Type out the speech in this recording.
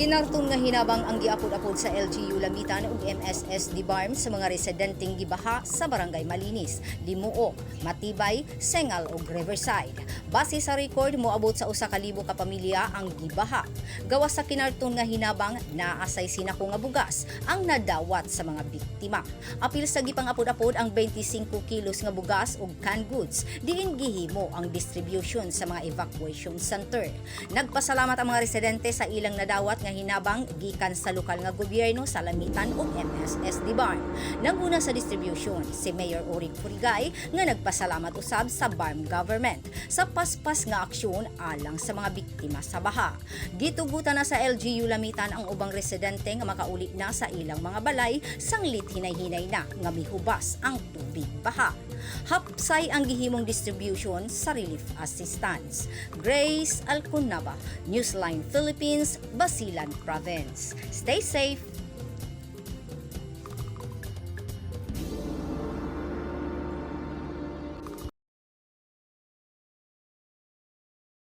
Kinarton nga hinabang ang giapod-apod sa LGU Lamitan ug MSSD BARMM sa mga residenteng gibaha sa Barangay Malinis, Limuok, Matibay, Sengal ug Riverside. Base sa record, moabot sa 1,000 ka pamilya ang gibaha. Gawas sa kinarton nga hinabang, naa say sinako nga bugas ang nadawat sa mga biktima. Apil sa gipang-apod-apod ang 25 kilos nga bugas ug canned goods, diin gihimo ang distribution sa mga evacuation center. Nagpasalamat ang mga residente sa ilang nadawat nga hinabang gikan sa lokal nga gobyerno sa Lamitan ug MSSD BARMM. Nanguna sa distribution si Mayor Orig Furigay nga nagpasalamat usab sa BARMM government sa paspas nga aksyon alang sa mga biktima sa baha. Gitugutan na sa LGU Lamitan ang ubang residente nga makauli na sa ilang mga balay sanglit hinay-hinay na nga mihubas ang tubig baha. Hapsay ang gihimong distribution sa relief assistance. Grace Alconaba, Newsline Philippines, Basilan Province. Stay safe.